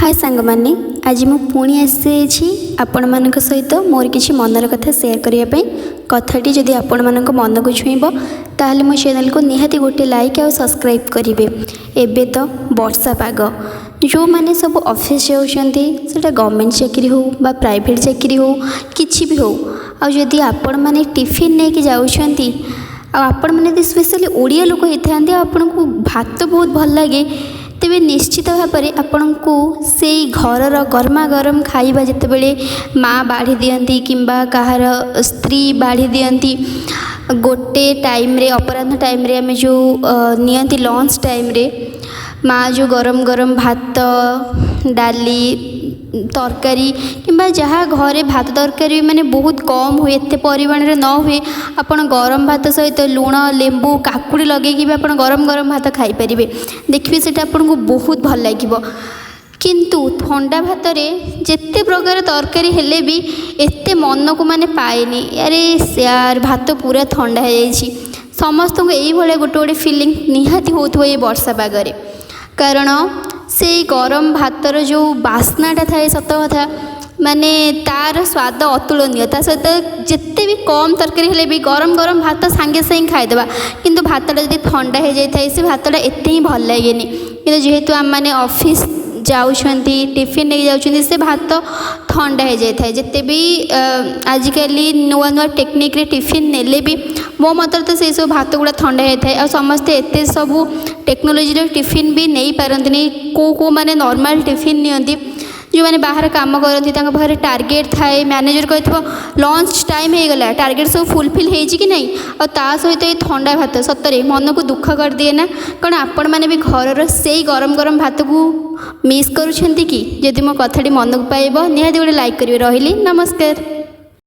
ହାଏ ସାଙ୍ଗମାନେ, ଆଜି ମୁଁ ପୁଣି ଆସିଯାଇଛି ଆପଣମାନଙ୍କ ସହିତ ମୋର କିଛି ମନର କଥା ସେୟାର କରିବା ପାଇଁ। କଥାଟି ଯଦି ଆପଣମାନଙ୍କ ମନକୁ ଛୁଇଁବ, ତାହେଲେ ମୋ ଚ୍ୟାନେଲକୁ ନିହାତି ଗୋଟେ ଲାଇକ୍ ଆଉ ସବସ୍କ୍ରାଇବ୍ କରିବେ। ଏବେ ତ ବର୍ଷା ପାଗ। ଯେଉଁମାନେ ସବୁ ଅଫିସ୍ ଯାଉଛନ୍ତି, ସେଇଟା ଗଭର୍ଣ୍ଣମେଣ୍ଟ ଚାକିରି ହେଉ ବା ପ୍ରାଇଭେଟ୍ ଚାକିରି ହେଉ, କିଛି ବି ହେଉ, ଆଉ ଯଦି ଆପଣମାନେ ଟିଫିନ୍ ନେଇକି ଯାଉଛନ୍ତି, ଆଉ ଆପଣମାନେ ଯଦି ସ୍ପେଶାଲି ଓଡ଼ିଆ ଲୋକ ହେଇଥାନ୍ତି ଆଉ ଆପଣଙ୍କୁ ଭାତ ବହୁତ ଭଲ ଲାଗେ, ତେବେ ନିଶ୍ଚିତ ଭାବରେ ଆପଣଙ୍କୁ ସେଇ ଘରର ଗରମା ଗରମ ଖାଇବା ଯେତେବେଳେ ମା' ବାଢ଼ି ଦିଅନ୍ତି କିମ୍ବା କାହାର ସ୍ତ୍ରୀ ବାଢ଼ି ଦିଅନ୍ତି, ଗୋଟେ ଟାଇମ୍ରେ, ଅପରାହ୍ନ ଟାଇମ୍ରେ, ଆମେ ଯେଉଁ ନିଅନ୍ତି ଲଞ୍ଚ ଟାଇମ୍ରେ, ମା' ଯେଉଁ ଗରମ ଗରମ ଭାତ, ଡାଲି, ତରକାରୀ କିମ୍ବା ଯାହା ଘରେ ଭାତ ତରକାରୀ ମାନେ ବହୁତ କମ୍ ହୁଏ, ଏତେ ପରିମାଣରେ ନ ହୁଏ, ଆପଣ ଗରମ ଭାତ ସହିତ ଲୁଣ, ଲେମ୍ବୁ, କାକୁଡ଼ି ଲଗେଇକି ବି ଆପଣ ଗରମ ଗରମ ଭାତ ଖାଇପାରିବେ। ଦେଖିବେ, ସେଇଟା ଆପଣଙ୍କୁ ବହୁତ ଭଲ ଲାଗିବ। କିନ୍ତୁ ଥଣ୍ଡା ଭାତରେ ଯେତେ ପ୍ରକାର ତରକାରୀ ହେଲେ ବି ଏତେ ମନକୁ ମାନେ ପାଏନି। ଆରେ ୟାର, ଭାତ ପୁରା ଥଣ୍ଡା ହେଇଯାଇଛି। ସମସ୍ତଙ୍କୁ ଏଇଭଳିଆ ଗୋଟେ ଗୋଟେ ଫିଲିଙ୍ଗ ନିହାତି ହେଉଥିବ ଏଇ ବର୍ଷା ପାଗରେ, କାରଣ ସେଇ ଗରମ ଭାତର ଯେଉଁ ବାସ୍ନାଟା ଥାଏ, ସତ କଥା, ମାନେ ତା'ର ସ୍ୱାଦ ଅତୁଳନୀୟ। ତା ସହିତ ଯେତେ ବି କମ୍ ତରକାରୀ ହେଲେ ବି ଗରମ ଗରମ ଭାତ ସାଙ୍ଗେ ସାଙ୍ଗେ ଖାଇଦେବା। କିନ୍ତୁ ଭାତଟା ଯଦି ଥଣ୍ଡା ହେଇଯାଇଥାଏ, ସେ ଭାତଟା ଏତେ ହିଁ ଭଲ ଲାଗେନି। କିନ୍ତୁ ଯେହେତୁ ଆମେମାନେ ଅଫିସ୍ ଯାଉଛନ୍ତି, ଟିଫିନ୍ ନେଇକି ଯାଉଛନ୍ତି, ସେ ଭାତ ଥଣ୍ଡା ହେଇଯାଇଥାଏ। ଯେତେ ବି ଆଜିକାଲି ନୂଆ ନୂଆ ଟେକ୍ନିକ୍ରେ ଟିଫିନ୍ ନେଲେ ବି ମୋ ମତରେ ତ ସେଇସବୁ ଭାତ ଗୁଡ଼ା ଥଣ୍ଡା ହେଇଥାଏ। ଆଉ ସମସ୍ତେ ଏତେ ସବୁ ଟେକ୍ନୋଲୋଜିର ଟିଫିନ୍ ବି ନେଇପାରନ୍ତିନି। କେଉଁ କେଉଁମାନେ ନର୍ମାଲ୍ ଟିଫିନ୍ ନିଅନ୍ତି। ଯେଉଁମାନେ ବାହାରେ କାମ କରନ୍ତି, ତାଙ୍କ ପାଖରେ ଟାର୍ଗେଟ୍ ଥାଏ। ମ୍ୟାନେଜର୍ କହିଥିବ, ଲଞ୍ଚ ଟାଇମ୍ ହେଇଗଲା, ଟାର୍ଗେଟ୍ ସବୁ ଫୁଲଫିଲ୍ ହେଇଛି କି ନାହିଁ? ଆଉ ତା ସହିତ ଏଇ ଥଣ୍ଡା ଭାତ ସତରେ ମନକୁ ଦୁଃଖ କରିଦିଏ ନା କ'ଣ? ଆପଣମାନେ ବି ଘରର ସେଇ ଗରମ ଗରମ ଭାତକୁ ମିସ୍ କରୁଛନ୍ତି କି? ଯଦି ମୋ କଥାଟି ମନକୁ ପାଇବ, ନିହାତି ଗୋଟେ ଲାଇକ୍ କରିବେ। ରହିଲି, ନମସ୍କାର।